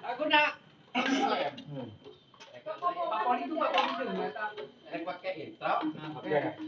Aku nak. Pakai itu. Oke.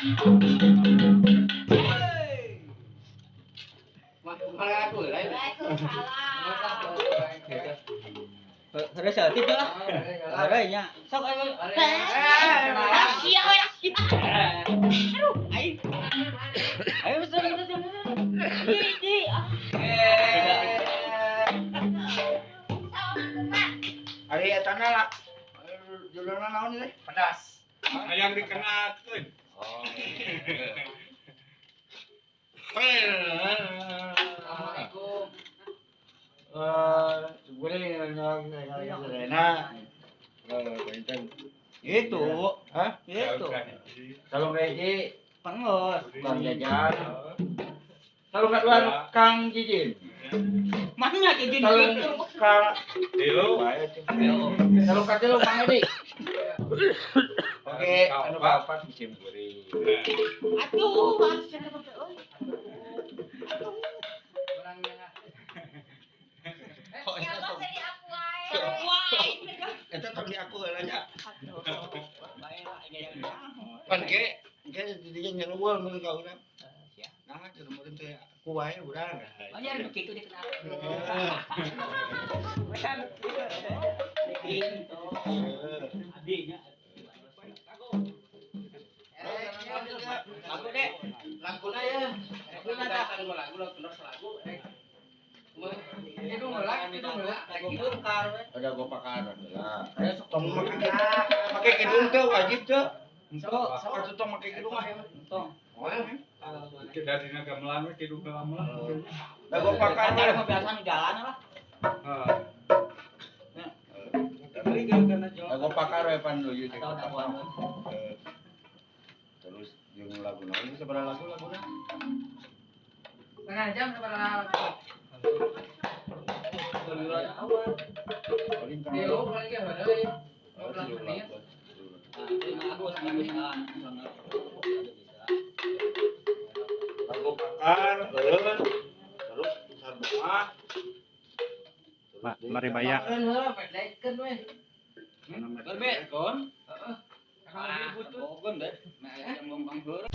Mana aku lah. Waalaikumsalam. Heureuy saeutik lah. Heureuy nya. Sok ayo. Rahasia we rahasia. Aduh, aing. Ayo betul betul betul. Di ah. Ari eta na lah. Judulna naon ieu? Pedas. Hayang dikenakeun. Oh. Assalamualaikum. Itu, hah? Itu. Salung Reji, Pengos. Kang Jajan. Salung kedua Kang Jijin. Mana izin Salung gitu. ka Tilu. Salung katilu Mang Edi. Oke, anu kaopat musim kuring. Aduh, maksudnya teh euy. Kok Ya Allah jadi aku wae. Wae. Eta tong di aku heula nya. Aduh. Bae lah gaya. Pan ge, ge didinya nyeluweung mun ka urang. Nah, cenah meureun teh aku wae urang. Banyak begitu dikenal. Gitu. Adinya. Aku deh. Laguna ya. Laguna dah. Lagu lagu terus lagu. Itu ngelak, itu ngelak. Lagu bungkar we. Ada gua pakar lah. Tong make kidung teh wajib teh. Sok, Atuh tong make kidung ah. tong. Dari gamelan we kidung gamelan. Da gua pakar Acara mah biasa di jalan lah. Heeh. Da gua pakar we pan luyu jeung. Atau dakwaan. Terus jeung lagu naon sabaraha lagu laguna? Setengah jam sabaraha lagu. Paling kan. Tilu paling ge heureuy. 15 menit. Aku sama bisa. Lagu pakar, eureun. Terus sarua. Mari bayar. Keun heula pedlekeun we. Berbe, kon. Heeh. Ah, bogon deh. Nah, yang ngomong heureuy.